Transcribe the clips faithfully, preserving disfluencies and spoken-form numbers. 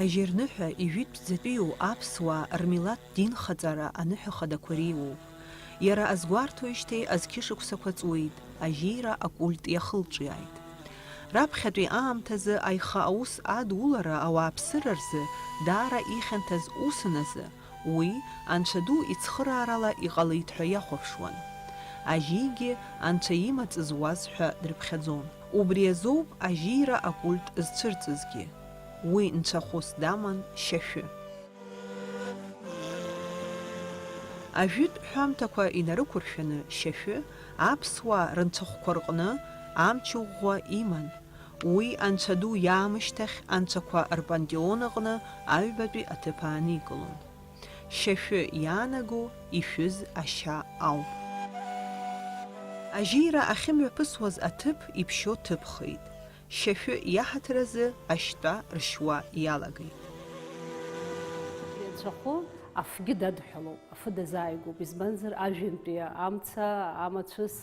Ажьырныҳәа ижәытәӡатәиу аԥсуаа рмилаҭ динхаҵара аныҳәа хадақәа реиуоуп. Иара азгәарҭоижьҭеи азқьышықәсақәа ҵуеит, ажьира акульт иахылҿиааит. Раԥхьатәи аамҭазы аиха аус адулара ауааԥсыра рзы даара ихьанҭаз усын азы, уи Анцәа ду ицхыраарала иҟалеит ҳәа иахәаԥшуан. Ажьигьы Анцәа имаҵ зуаз ҳәа дрыԥхьаӡон. Убри азоуп ажьира акульт зцәырҵызгьы. Уи нцәахәыс даман Шьашәы. Ажәытә ҳәамҭақәа инарықәыршәаны Шьашәы аԥсуаа рынцәахәқәа рҟны амч ӷәӷәа иман. Уи Анцәа ду иаамышьҭахь анцәақәа рпантеон аҟны аҩбатәи аҭыԥ ааникылон. Шьашәы иаанаго ишәыз ашьа ауп. Ажьира ахьымҩаԥысуаз аҭыԥ иԥшьо ҭыԥхеит. Шьашәы иаҳаҭыр азы ашьтәа ршьуа иалагеит. Ианцәахәы афгьы дадҳәалоуп, афы дазааигәоуп, избанзар, ажәҩантәи амца, амацәыс,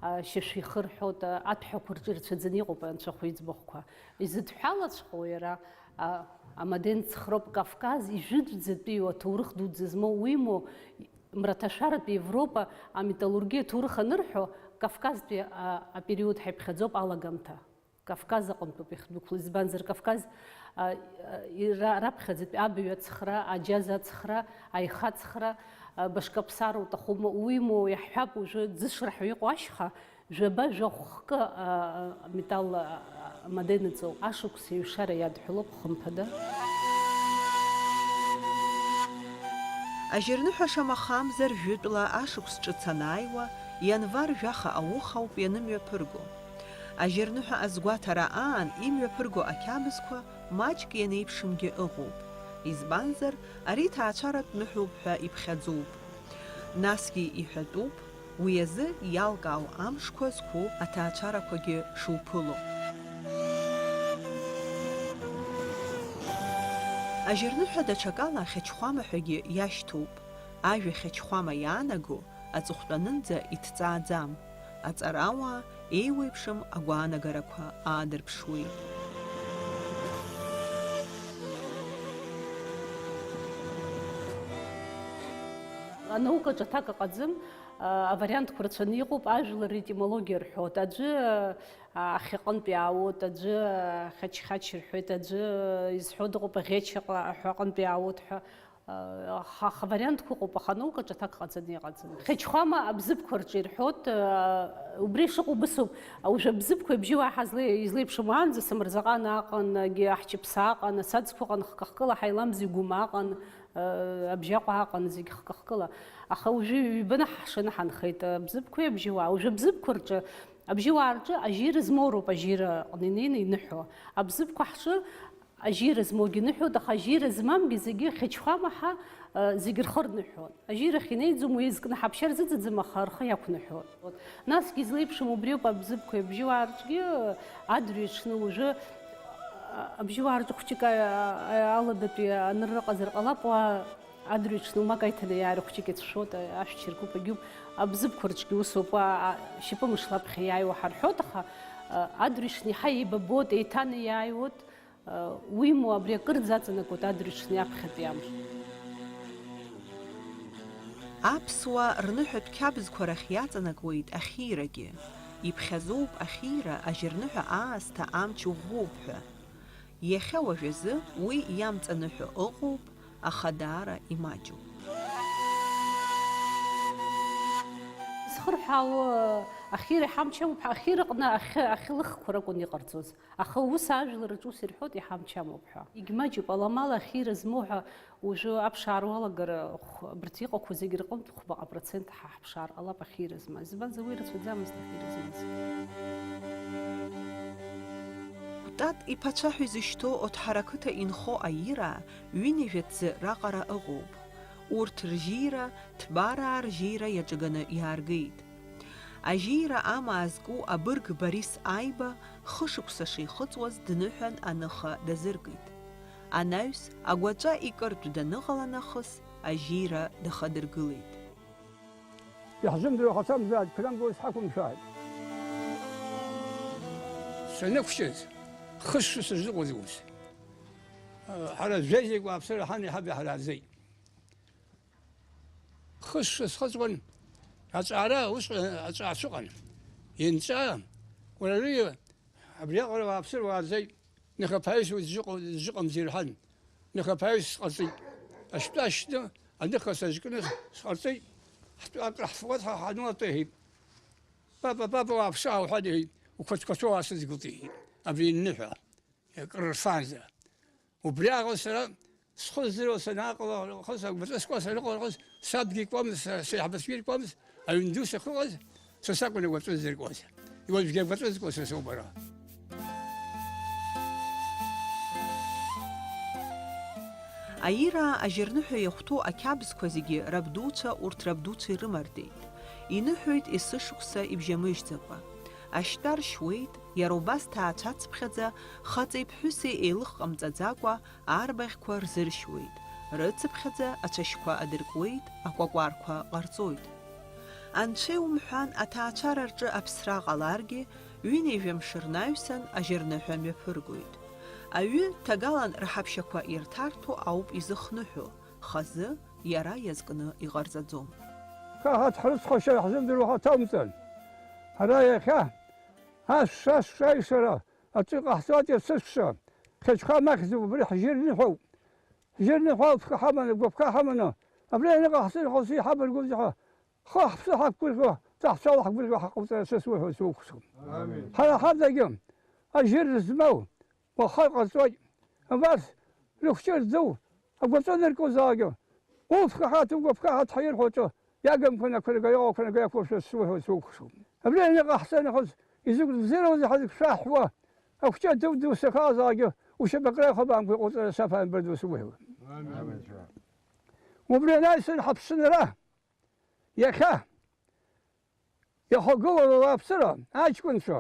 а, шьашәы ихырҳәоит, а, аҭәҳәақәа рҿы ирцәаӡаны иҟоуп анцәахәы иӡбахәқәа. Изыдҳәалаҵәҟьоу иара, а, амодерн цхроуп, Кавказ ижәытәӡатәиу аҭоурых дуӡӡа змоу уимоу, мраҭашәаратәи Европа аметаллургиа аҭоурых анырҳәо, Кавказтәи, а, апериод ҳаиԥхьаӡоуп алагамҭа. Кавказ аҟынтәоуп ихдәықәло, избанзар, Кавказ, а, а, ира-, раԥхьаӡатәи абаҩ ацхра, аџьаз ацхра, аиха ацхра, а, башкаԥсара уҭахума, уимоу, иаҳҳәап, уажәы ӡышра ҳәа иҟоу ашьха, жәаба, жәохәхкы, а, а, металл, а, а, амодерн ыҵоу ашықәс еиҩшара иадҳәалоуп, хымԥада. Ажьырныҳәа шамахамзар, жәытәла ашықәс ҿыц анааиуа, ианвар жәаха ауха ауп ианымҩаԥырго. Ажьырныҳәа азгәаҭара аан имҩаԥырго ақьабзқәа маҷк ианеиԥшымгьы ыҟоуп. Избанзар, ари ҭаацәаратә ныҳәоуп ҳәа иԥхьаӡоуп. Насгьы иҳәатәуп, уи азы иалкаау амшқәа зқәу аҭаацәарақәагьы шуԥыло. Ажьырныҳәа даҽакала Хьачхәама ҳәагьы иашьҭоуп. Ажәа Хьачхәама иаанаго аҵыхәтәанынӡа иҭҵааӡам, аҵарауаа еиуеиԥшым агәаанагарақәа аадырԥшуеит. Анаукаҿ аҭак ыҟаӡам, а, авариантқәа рацәаны иҟоуп, ажәлар ретимологиа рҳәоит. Аӡәы, а, ахьаҟынтә иаауеит, аӡәы, а, хьачхьач рҳәоит, аӡәы, а, изҳәо дыҟоуп, аӷьеч аҟ-, аҳәа аҟынтә иаауеит ҳәа. Аха, аха вариантқәа ыҟоуп, аха анаукаҿ аҭак ҟаҵаны иҟаӡам. Хьачхәама абзыԥқәа рҿы ирҳәоит, а, убри шыҟоу бысоуп. Уажәы абзыԥқәа абжьыуаа ҳазле-, излеиԥшым уаанӡа Самырзаҟан аҟан, егьи Ахьчыԥса аҟан, асаӡқәа ыҟан, хкы-хкыла ҳаиламзи Гәыма аҟан, а, Абжьаҟәа аҟан, зегь хкы-хкыла. Аха уажәы ҩбаны ҳшаны ҳанхеит, абзыԥқәеи абжьыуаа. Уажәы абзыԥқәа рҿы, абжьыуаа рҿы ажьира змоу роуп ажьира аҟны инеины иныҳәо. Абзыԥқәа ҳҿы Ажьира змоугьы ныҳәоит, аха ажьира змамгьы зегьы Хьачхәама ҳәа, э, зегь рхы рныҳәон. Ажьирахь инеиӡом, уи еизкны ҳаԥшьар зыӡыӡом, аха рхы иақәныҳәон. Насгьы излеиԥшым убриоуп абзыԥқәеи абжьыуаа рҿгьы, э, адырҩаҽны уажәы, э, абжьыуаа рҿы хәҷык а-, а-, аладатәи анырра ыҟазар ҟалап, уа адырҩаҽны умак аиҭанеиаара хәҷык иацәшәоит, ашәч ркуп, агьуп. Абзыԥқәа рҿгьы усоуп, уа, а, шьапы мышлаԥхьа иааиуа ҳарҳәоит, аха, э, адырҩаҽны иаҳа еибабоит, еиҭанеиааиуеит. Уимоу, абри акырӡа аҵанакуеит адырҩаҽны аԥхьатәи амш. Аԥсуаа рныҳәатә қьабзқәа рахь иаҵанакуеит ахьирагьы. Иԥхьаӡоуп ахьира ажьырныҳәа аасҭа амч ӷәӷәоуп ҳәа. Иахьа уажәазы уи иамҵаныҳәо ыҟоуп, аха даара имаҷуп. Зхырҳәаау ахьира иҳамч амоуп ҳәа, ахьираҟны ахьы, ахьы лыхқәа ракәын иҟарҵоз. Аха ус ажәлар рҿы ус ирҳәоит, иҳамч амоуп ҳәа. Егьмаҷуп, аламала ахьира змоу ҳәа уажәы аԥшаара уалагар, хә-, абарҭ иҟақәоу зегь рҟынтә хәбаҟа процент ҳа ҳԥшаар ҟалап ахьира змаз. Избанзар, уи рацәаӡамызт ахьира змаз. Кәтат иԥацәа ҳәа изышьҭоу Оҭҳара қыҭа инхо аираа ҩынҩажәа ҭӡы раҟара ыҟоуп. Урҭ ржьира, ҭбараа ржьира иаҿаганы иааргеит. Ажьира амаа зку абырг Борис Аиба хышықәса шихыҵуаз дныҳәан аныха дазыркит. Анаҩс агәаҵәа икыртә даныҟала нахыс, ажьира дахадыргылеит. Иаҳзымдыруа ҟацамзааит, қыҭанк уи сҳақәымшәааит. Санықәшәаз, хысшьо сыздыҟәыз ус. Ҳара жәеизеик уааԥсыра ҳан иҳаб иаҳараӡеит. Хышықәса схыҵуан, аҵаара усҟан аҵаа сыҟан. Инҵәа, уара ари, абриаҟара уааԥсыр уааӡеит, ныхаԥааҩыс уи дзыҟам-, дзыҟамзи рҳәан, ныхаԥааҩыс сҟарҵеит. Ашьтәа ашьны, аныха сазкны сҟарҵеит, ҳтәы акраҳфуеит ҳа ҳану атәы иҳәеит. Папа, папа, уааԥшы ҳәа уҳәан иҳәеит, уқәацқәацо уаасыдгылт иҳәеит, абри аныҳәа. Акыр рфаанӡа. Убриаҟара сара схы здыруа санааҟала, хыс агәаҵәа скуа саныҟала, хыс сабгьы икуамызт, са, сеиҳабацәгьы иркуамызт, аҩн ду сахьыҟаз, са сакәын агәаҵәа здыркуаз. Иуаҩгьы агәаҵәа зкуа са соуп ара. Аираа ажьырныҳәа иахәҭоу ақьабзқәа зегьы рабдуцәа урҭ рабдуцәа ирымардеит. Иныҳәоит есышықәса ибжьамыжьӡакәа. Ашьтәа ршьуеит, иара убас ҭаацәацыԥхьаӡа, хаҵеи ԥҳәыси еилых ҟамҵаӡакәа, арбаӷьқәа рзыршьуеит, рыцыԥхьаӡа ацәашьқәа адыркуеит, акәакәарқәа ҟарҵоит. Анцәа иумҳәан, аҭаацәара рҿы аԥсра ҟаларгьы, ҩынҩажәа мшы рнаҩсан ажьырныҳәа мҩаԥыргоит. Аҩы, ҭагалан рҳаԥшьақәа ирҭарҭәо ауп изыхныҳәо, хазы иара иазкны иҟарҵаӡом. Ҳа ҳрыцҳашьа иаҳзымдыруа ҳаҭоумҵан. Ҳара иахьа ашша-ашша аишара аҿы иҟаҳҵоит есышша. Хьачхәа амахьӡуп убри ҳжьырныҳәоуп. Ҳжьырныҳәа алԥха ҳаманы, агәаԥха ҳаманы, абри аныҟаҳҵар ҳәа сеиҳабаргәузеи ҳәа, ҳхы-ҳԥсы ҳақәгәырӷьо, ҵаҳәшьала ҳгәырӷьо ҳаҟауҵар са суҳәоит, сукәыхшоуп. Амин. Ҳара ҳадагьы ажьыр змоу уаха иҟарҵоит. Абас рыхәҷы рӡоу агәаҵәа ныркозаалакгьы, уф, хаҳаҭ, угәаԥхаҳаҭ ҳаирхәаҿы иагымкәа нақәырга, иҟақәа нага иақәыршәа суҳәоит, сукәыхшоуп. Абри аҩныҟа ҳцаны ҳаз изықәзыруазеи ҳазықәшаҳҳуа, ахәҷы ду-ду сахазаалакгьы ушьапаҟра ихабамкәа иҟоуҵара сафа имбарду сумыҳәуа. Амин. Убри анаҩсан ҳаԥсынра иахьа иахагылоу ауааԥсыра аҷкәынцәа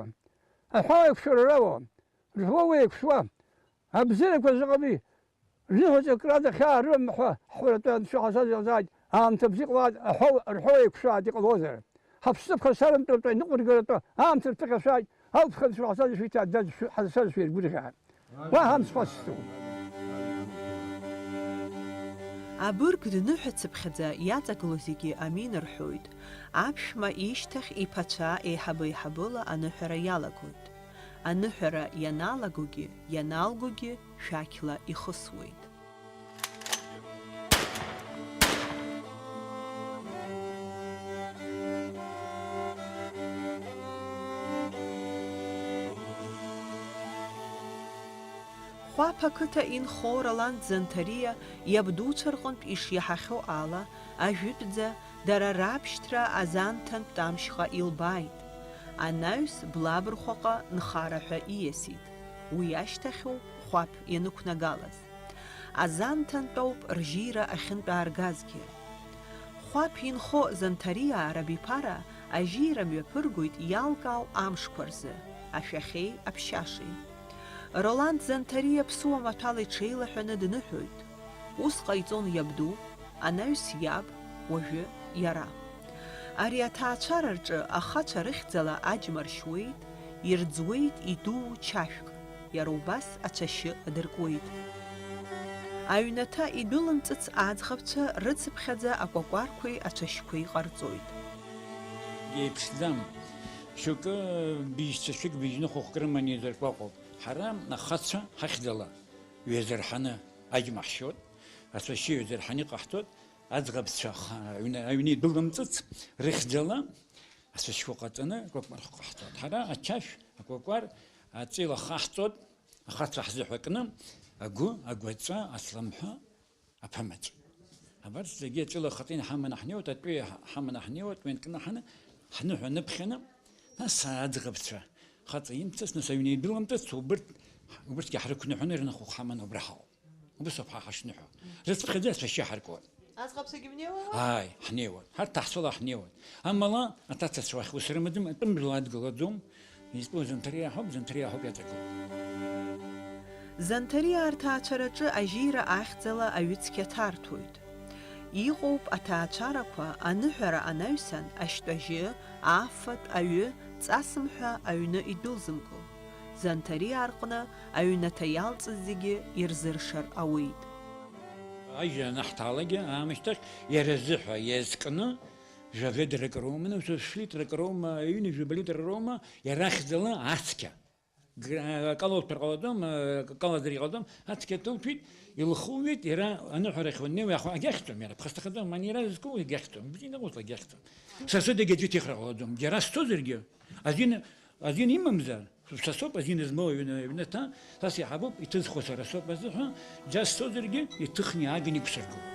аҳәаа еиқәшәара рауа, ржәуа еиқәшәуа, абзиарақәа заҟами рныҳәаҿа акрада хьаа рымам ҳәа ҳҳәаратәы анцәа ҳазаҵәҟьазааит, аамҭа бзиа ҟалааит, аҳәоу, рҳәоу еиқәшәааит иҟалозар. Ҳаԥсыԥха сарымтәыртә аиныҟәыргаратәы аамҭа рԥыхьашәааит, алԥхынҵәа ҳазазышәиҭ, ҳазазышәи-, ҳазазышәи ргәырӷьааит. Уаҳа амцхә ацсҵом. Абырг дныҳәацыԥхьаӡа иаҵагылоу зегьы амин рҳәоит. Аԥшәма ишьҭахь иԥацәа еиҳабы-еиҳабыла аныҳәара иалагоит. Аныҳәара ианалагогьы, ианалгогьы шәақьла ихысуеит. Хәаԥ ақыҭа инхо Ролан Занҭариа иабдуцәа рҟынтә ишиаҳахьоу ала, ажәытәӡа дара рабшьҭра азанҭантә амшьҟа илбааит. Анаҩс Блабырхәаҟа нхара ҳәа ииасит. Уи ашьҭахьоуп Хәаԥ ианықәнагалаз. Азанҭантәоуп ржьира ахьынтәааргазгьы. Хәаԥ инхо Занҭариаа рабиԥара ажьира мҩаԥыргоит иалкаау амшқәа рзы, ашәахьеи аԥшьашеи. Ролан Занҭариа ԥсуа маҭәала иҽеилаҳәаны дныҳәоит. Ус ҟаиҵон иабду, анаҩс иаб, уажәы иара. Ари аҭаацәара рҿы ахацәа рыхьӡала аџьма ршьуеит, ирӡуеит идуу чашәк, иара убас ацәашьы адыркуеит. Аҩнаҭа идәылымҵыц аӡӷабцәа рыцыԥхьаӡа акәакәарқәеи ацәашьқәеи ҟарҵоит. Еиԥшӡам. Шьоукы быжьцәашәык, быжьныхәахәк рыманы еизыркәаҟәоуп. Ҳара ахацәа ҳахьӡала ҩазырҳаны аџьма ҳшьоит, ацәашьы ҩазырҳаны иҟаҳҵоит, аӡӷабцәа ха-, аҩны, аҩны идәылымҵыц рыхьӡала ацәашьқәа ҟаҵаны акәакәарқәа ҟаҳҵоит. Ҳара ачашә, акәакәар аҵәила хаҳҵоит, ахацәа ҳзыҳәа кны, агәы, агәаҵәа, аслымҳәа, аԥымаҵә. Абарҭ зегьы аҵәыла ахаҵа инаҳаманы ҳнеиуеит, атәыҩа ҳаманы ҳнеиуеит, уи анкнаҳаны, ҳныҳәа ныԥхьаны, нас аӡӷабцәа хаҵа имҵыц, нас аҩны идәылымҵыц, убырҭ, убырҭгьы ҳрықәныҳәаны рныхәахә ҳаманы убра ҳаауп. Убыс ауп ҳа ҳашныҳәо. Рыцԥхьаӡа ацәашьы ҳаркуан. Аӡӷабцәагьы мнеиуеит? Ааи, ҳнеиуан. Ҳарҭ ҳаҳҭала ҳнеиуан. Амала, аҭацацәа уахь ус рымаӡам, атәым рыла адгылаӡом. Избоз Занҭариа ҳауп, Занҭариа ҳауп иаҵагылоу. Занҭариаа рҭаацәараҿы ажьира ахьӡала аҩы цқьа ҭарҭәоит. Иҟоуп аҭаацәарақәа, аныҳәара анаҩсан, ашьтәа ажьы, афатә, аҩы, ҵасымҳәа аҩны идәылзымго. Занҭариаа рҟны аҩнаҭа иалҵыз зегьы ирзыршар ауеит. Ажьа анаҳҭалакгьы аамышьҭахь иара азыҳәа иазкны, жәа-ведрак роума, шәлитрак роума, ҩынҩажәаба литр роума, иара ахьӡала ацқьа. Гра-, акала уҭәыр ҟалаӡом, акала дыр иҟалаӡом, ацқьа ҭылҭәеит, илхууеит, иара аныҳәарахь уаннеи, уи ахәа агьахьӡом, иара ԥхасҭахаӡам, ани иара зызку агьахьӡом, бзиа иҟоуҵо агьахьӡом. Са сыда иагьыҭихра ҟалаӡом, џьара сцозаргьы, азин, азин имамзар, са соуп азин змоу аҩны, аҩнаҭа, сас иаҳабуп, иҭызхуа сара соуп азыҳәа, џьа сцозаргьы, иҭыхны иааганы иқәсыргылоит.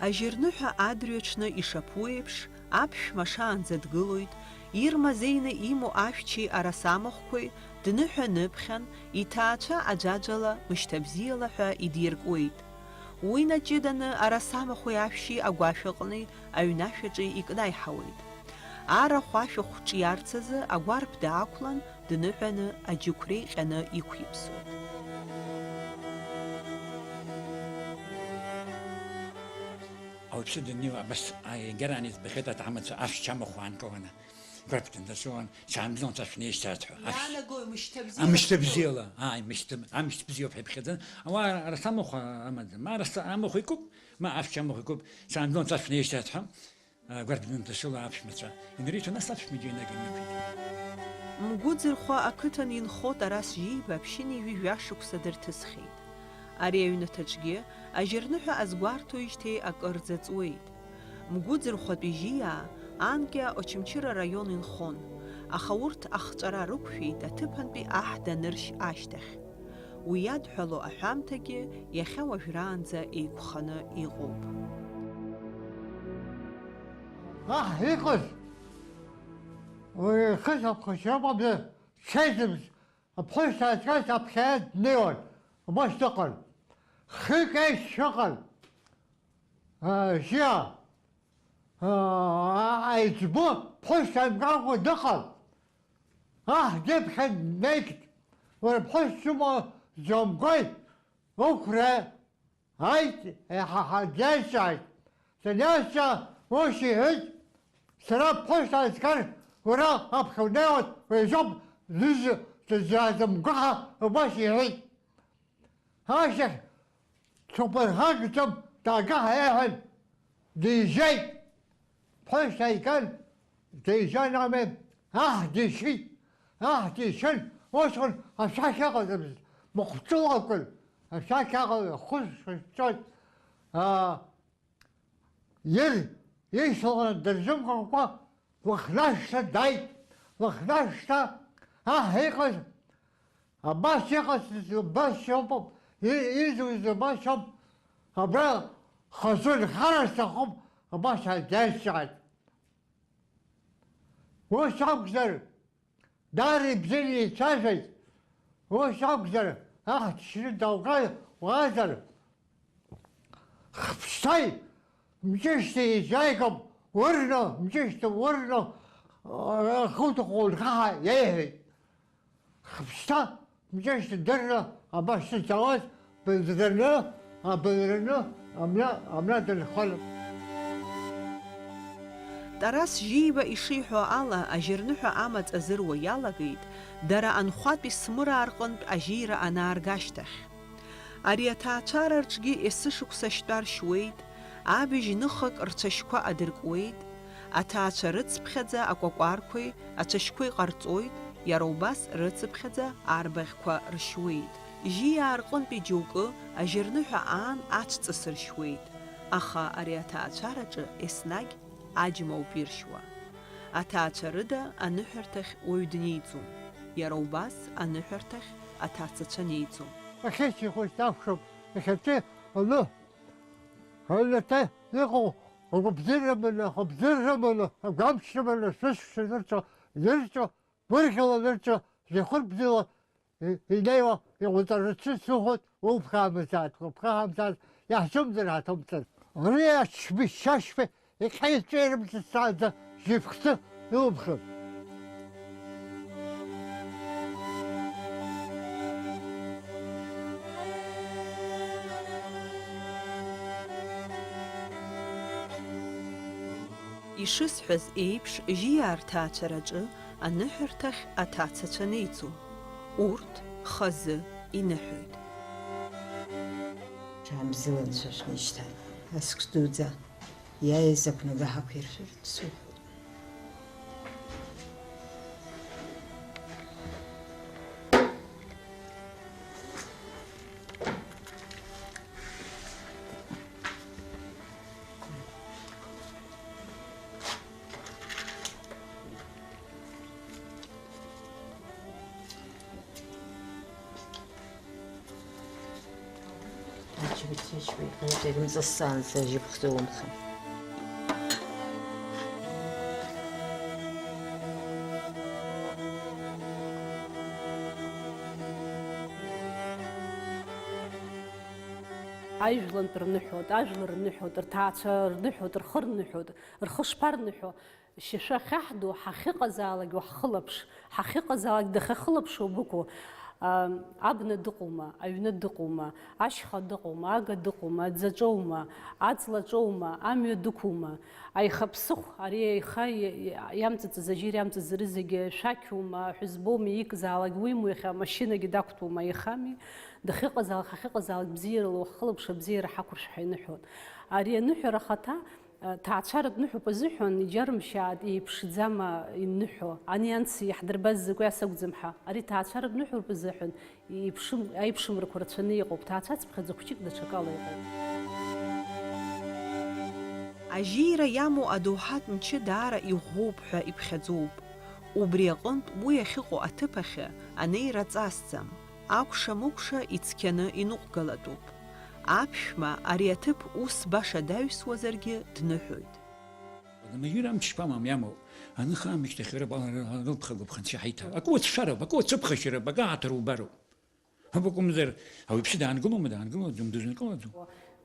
Ажьырныҳәа адырҩаҽны ишаԥу еиԥш, аԥшәма шаанӡа дгылоит, ирма зеины имоу ашәчеи арасамахәқәеи дныҳәа-ныԥхьан, иҭаацәа аӡәаӡәала мышьҭабзиала ҳәа идиркуеит. Уи наҷыданы арасамахәи ашәшьи агәашә аҟни аҩнашә аҿы икнаиҳауеит. Арахә ашәахә ҿиарц азы агәарԥ даақәлан, дныҳәаны аџьықәреи ҟьаны иқәиԥсоит. Ауаҩԥсы даннеиуа абас, а, иагараан избахьеит аҭаҳмадцәа ашәч амахә аанкыланы. Гәарԥ дынҭасуан, саангылан, са шәнеишьҭааит ҳәа. Ашә-, иаанагои мышьҭабзиала? Амышьҭабзиала, ааи, мышьҭаб-, амышьҭабзиоуп ҳәа иԥхьаӡан. Ауаа рацәамахә амаӡам. Ма раса-, амахә икуп, ма ашәч амахә икуп. Саангылан, са шәнеишьҭааит ҳәа. Гәарԥ дынҭашыла аԥшәмацәа инарыҭон, нас аԥшәмагьы инаганы иқәит. Мгәыӡырхәа ақыҭан инхо Тарас Жьиба ԥшьынҩажәи жәа шықәса дырҭысхьеит. Ари аҩнаҭаҿгьы ажьырныҳәа азгәарҭоижьҭеи акырӡа ҵуеит. Мгәыӡырхәатәи Жьиаа анкьа Очамчыра раион инхон, аха урҭ ахҵәара рықәшәеит аҭыԥантәи аҳ даныршь ашьҭахь. Уи иадҳәало аҳәамҭагьы иахьа уажәраанӡа еиқәханы иҟоуп. Аҳ иҟаз, уи ихыз аԥхашьа ыҟамзар, дцеит, аԥҳәыс дааскьарц аԥхьа днеиуан, убас дыҟан. Хҩык еишьцәа ыҟан. Жьиа, аиҵбы ԥҳәыс даимгакәа дыҟан. Аҳ деиԥхьан днеит, уара ԥҳәыс сымоу џьоумкәеи, уқәра ааит, еиҳа ҳагьаиҿааит. Саниазҵаа, ус иҳәеит, сара ԥҳәыс ааизгар, уара аԥхьа унеиуан, уеизоуп, зызы дыззаазымгәаҳа, убас иҳәеит. Ашьҭахь, цәыкәбархагӡам, даагаҳа иаҳәан, дижьеит. Ԥҳәыс дааиган, дижьан ами, аҳ дишьит. Аҳ дишьын, усҟан ашәақь ыҟаӡамызт, махәҿыла акәын, ашәақь аҟала ихы шәышәҵоит. Аа, Ир, ишьҭаланы дырзымгакәа, Лыхнашҭа дааит. Лыхнашҭа аҳ иҟаз, абас иҟаз, убас иоуп, и-, изуз убас иоуп, абра хазы нхара сҭахуп, абас ааиҿааит. Ус акәзар, Даара ибзианы еицәажәеит. Ус акәзар, аҳ дшьны далга уаазар, хԥсҭаи мҷышьҭа еизааигап, урны, мҷышьҭа урны, ахуҭаху лхаҳа иеиҳәеит. Хԥсҭа мҷышьҭа дырны абас дызцалаз, Быӡраны, абылраны, амра, амра дынхон. Тарас Жьиба ишиҳәо ала, ажьырныҳәа амаҵ азыруа иалагеит, дара анхәатәи Смыраа рҟынтә ажьира анаарга ашьҭахь. Ари аҭаацәара рҿгьы есышықәса шьтәа ршьуеит, абыжь ныхак рцәашьқәа адыркуеит, аҭаацәа рыцԥхьаӡа акәакәарқәеи ацәашьқәеи ҟарҵоит, иара убас рыцыԥхьаӡа арбаӷьқәа ршьуеит. Жьиаа рҟынтәи џьоукы ажьырныҳәа аан ацәҵыс ршьуеит, аха ари аҭаацәараҿы еснагь аџьмоуп иршьуа. Аҭаацәа рыда аныҳәарҭахь уаҩ днеиӡом, иара убас аныҳәарҭахь аҭаацәацәа неиӡом. Ахьеиқәшәо сакәхап, иахьатәи аҩнаҭа иҟоу агәабзиара рыманы, ахәабзиара рыманы, агәамч рыманы, шәышықәса нырцә, нырцә, гәырӷьала нырцә, зехәырбзиала и-, инеиуа, иҟауҵарацы сыхәоит, уԥхаамзааит, уԥхаамзааит, иаҳзымдыр ҳаҭоумҵан. Ари ачби шьашьби иҟаиҵеирымҵысааӡа жьыфхты илымхын. Ишысҳәаз еиԥш, жьиаа рҭаацәараҿы Аныҳәарҭахь аҭацацәа неиӡом, урҭ хазы иныҳәоит. Ҽаанбзиала нцәа шәнеишьҭааит, асқәс дуӡӡа, иааиз ақәнага ҳақәиршәарц суҳәоит. Аџьабаа ҭынчуеит, уи ирымҵысаанӡа ажьы ԥхӡы умхын. Ажәлантә рныҳәоит, ажәлар рныҳәоит, рҭаацәа рныҳәоит, рхы рныҳәоит, рхы шԥарныҳәо? Шьашәы ахьаҳду, ҳахьыҟазаалак уаҳхылаԥш, ҳахьыҟазаалак дахьахылаԥшуа быкәу, а, абна дыҟоума, аҩны дыҟоума, ашьха дыҟоума, ага дыҟоума, аӡаҿоума, аҵлаҿоума, амҩа дықәума, аиха ԥсыхә, ари аиха иа-, иа-, иамҵыҵыз, ажьира иамҵыҵыз рызегьы шәақьума, ҳәызбоуми, икзаалак уимоу, иахьа амашьынагьы дақәтәоума, аихами, дахьыҟазаалак, ҳахьыҟазаалак бзиарала уахылаԥш, абзиара ҳақәыршә ҳәа иныҳәоит. Ари аныҳәара ахаҭа, Ҭаацәаратә ныҳәоуп азыҳәан, иџьарымшьааит, еиԥшӡама иныҳәо, ани анци иаҳдырбаз закәи ас акәӡам ҳәа. Ари ҭаацәаратә ныҳәоуп азыҳәан, иԥшым-, аиԥшымрақәа рацәаны иҟоуп, ҭаацәаҵәҟьа ӡахәыҷык даҽакала иҟоуп. Ажьира иамоу адоуҳатә мчы даара иӷәӷәоуп ҳәа иԥхьаӡоуп. Убри аҟынтә уи ахьыҟоу аҭыԥ ахьы анеира ҵасӡам. Акәша-мыкәша ицқьаны иныҟәгалатәуп. Аԥшәма ари аҭыԥ ус баша даҩсуазаргьы дныҳәоит. Амаҩыр амч шԥамам, иамоу, аныха амышьҭахь рыб-, рылԥха гәыԥханшьа ҳаиҭа. Акы уацәшәароуп, акы уацәыԥхашьароуп, акы ааҭароубароуп. Абакәымзар, ауаҩԥсы даангылома, даангылаӡом, дызныҟәаӡом.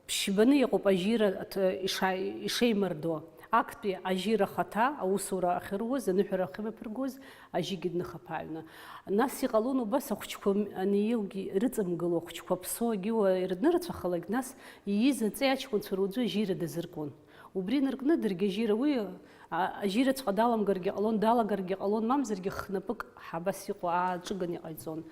Ԥшьбаны иҟоуп ажьира аҭ-, иша-, ишеимардо. Актәи ажьира ахаҭа аусура ахьыруаз, аныҳәара ахьымҩаԥыргоз, ажьигьы дныхаԥааҩны. Нас иҟалон убас ахәыҷқәа м-, анеилгьы рыҵамгыло, ахәыҷқәа ԥсуагьы уа ирнырацәахалак, нас ииз аҵеи аҷкәынцәа руаӡәы ажьира дазыркуан. Убри инаркны даргьы ажьира уи, а, ажьираҵәҟьа даламгаргьы ҟалон, далагаргьы ҟалон, мамзаргьы хнапык ҳабас иҟоу ааҿыганы иҟаиҵон.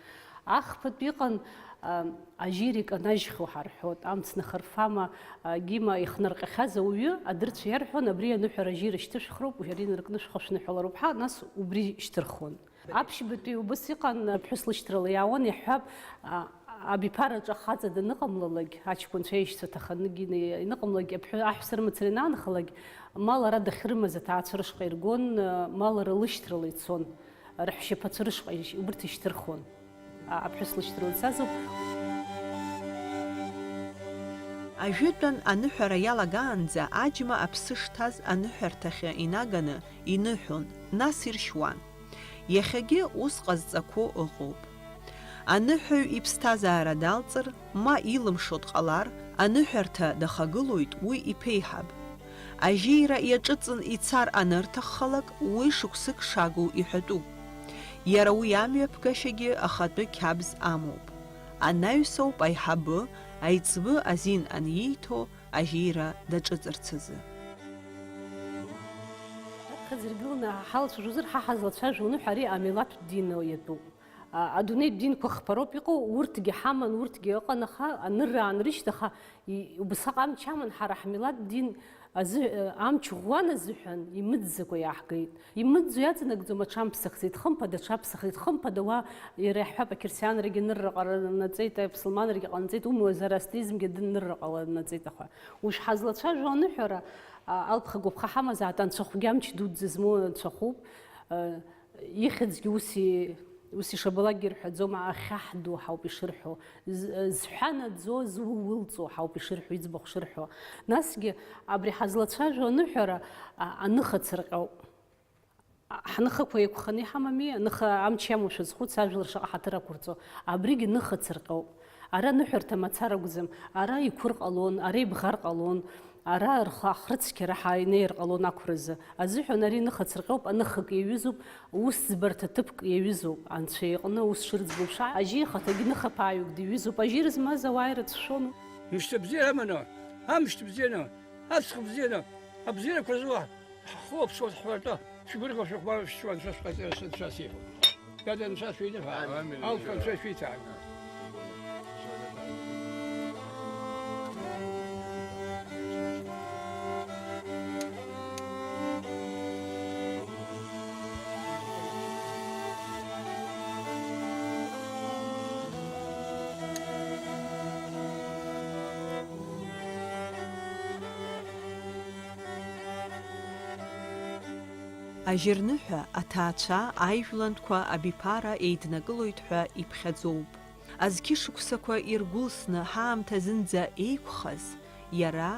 Ахԥатәи иҟан, а, ажьира иканажьхьоу ҳарҳәоит, амц нахырфама, а, гима ихнарҟьахьаз ауаҩы, адырцәа иарҳәон, абри аныҳәара ажьира шьҭышәхроуп, ари инаркны шәхы шәныҳәалароуп ҳәа, нас убри шьҭырхуан. Аԥшьбатәи убас иҟан, аԥҳәыс лышьҭрала иаауан, иаҳҳәап, а, абиԥараҿы ахаҵа даныҟамлалак, аҷкәынцәа аишьцәа ҭаханы гьины иныҟамлак, аԥҳәыс, аҳәса рымацара ианаанхалак, ма лара дахьрымаз аҭаацәа рышҟа иргон, ма лара лышьҭрала ицон, раҳәшьаԥацәа рышҟа иш-, убырҭ ишьҭырхуан. А, аԥҳәыс лышьҭрала ицаз ауп. Ажәытәан аныҳәара иалагаанӡа аџьма аԥсы шҭаз аныҳәарҭахьы инаганы иныҳәон, нас иршьуан. Иахьагьы ус ҟазҵақәоу ыҟоуп. Аныҳәаҩ иԥсҭазаара далҵыр, ма илымшо дҟалар, аныҳәарҭа дахагылоит уи иԥеиҳаб. Ажьира иаҿыҵын ицар анырҭаххалак, уи шықәсык шагу иҳәатәуп. Иара уи амҩаԥгашьагьы ахатәы қьабз амоуп. Анаҩсоуп аиҳабы аиҵбы азин анииҭо ажьира даҿыҵырц азы. Раԥхьаӡа иргыланы ҳалацәажәозар, ҳа ҳазлацәажәо аныҳәа ари амилаҭтә дин иатәуп. А, адунеитә динқәа хԥароуп иҟоу, урҭгьы ҳаман, урҭгьы ыҟан, аха анырра аанрышьҭ, аха и-, убасҟак амч аман, ҳара ҳмилаҭтә дин азы, э, амч ӷәӷәан азыҳәан имыӡӡакәа иааҳгеит. Имыӡӡо иаҵанакӡом аҽамԥсахӡеит, хымԥада аҽаԥсахеит, хымԥада уа иара иаҳҳәап, ақьырсианрагьы нырра ҟанаҵеит, аԥсылманрагьы ҟанаҵеит, умуазар астеизмгьы дын нырра ҟаланаҵеит, аха уи ҳазлацәажәо аныҳәара, а, алԥха гәаԥха ҳамазаат, анцәахәгьы амч дуӡӡа змоу анцәахәуп, а, ихьӡгьы ус и-, ус ишабалакгьы рҳәаӡом, ахьаҳ ду ҳауп ишырҳәо, з-, зҳәа наӡо, зуа уылҵуа ҳауп ишырҳәо, иӡбахә шырҳәо. Насгьы абри ҳазлацәажәо аныҳәара, а, аныха цырҟьоуп. Ҳныхақәа еиқәханы иҳамами, аныха амч иамоушәа зхәыц ажәлар шаҟа ҳаҭыр ақәырҵо, абригь ныха цырҟьоуп. Ара ныҳәарҭа мацара акәӡам, ара иқәыр ҟалон, ара ибӷар ҟалон, ара рхы ахрыцқьара ҳа инеир ҟалон ақәразы. Азыҳәан ари ныха цырҟьоуп, аныхак иаҩызоуп, усӡбарҭа ҭыԥк иаҩызоуп, анцәа иҟны ус шырӡбо ԥшаа, ажьи ихаҭагьы ныхаԥааҩык диҩызоуп, ажьира змаз ауаа ирыцәшәон. Мышьҭа бзиара аманы, амшьҭа бзианы, аҵх бзианы, абзиарақәа зуа ҳхылаԥшуаз ҳҳәартәы. Шәгәырӷьо шәыхәмаруа шәшьуан, шәа шәҟаҵара сынцәа сиҳәо. Дада, анцәа шәиныҳәа, амин, алԥа анцәа шәиҭаан. Ажьырныҳәа аҭаацәа аижәлантәқәа абиԥара еиднакылоит ҳәа иԥхьаӡоуп. Азқьышықәсақәа иргәылсны ҳаамҭа зынӡа еиқәхаз, иара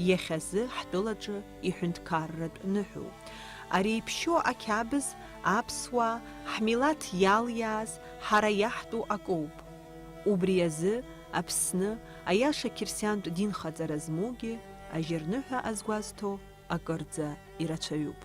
иахьазы ҳтәылаҿы иҳәынҭқарратә ныҳәоуп. Ари иԥшьоу ақьабз аԥсуаа ҳмилаҭ иалиааз ҳара иаҳтәу акоуп. Убри азы Аԥсны, аиаша қьырсиантә динхаҵара змоугьы, ажьырныҳәа азгәазҭо акырӡа ирацәаҩуп.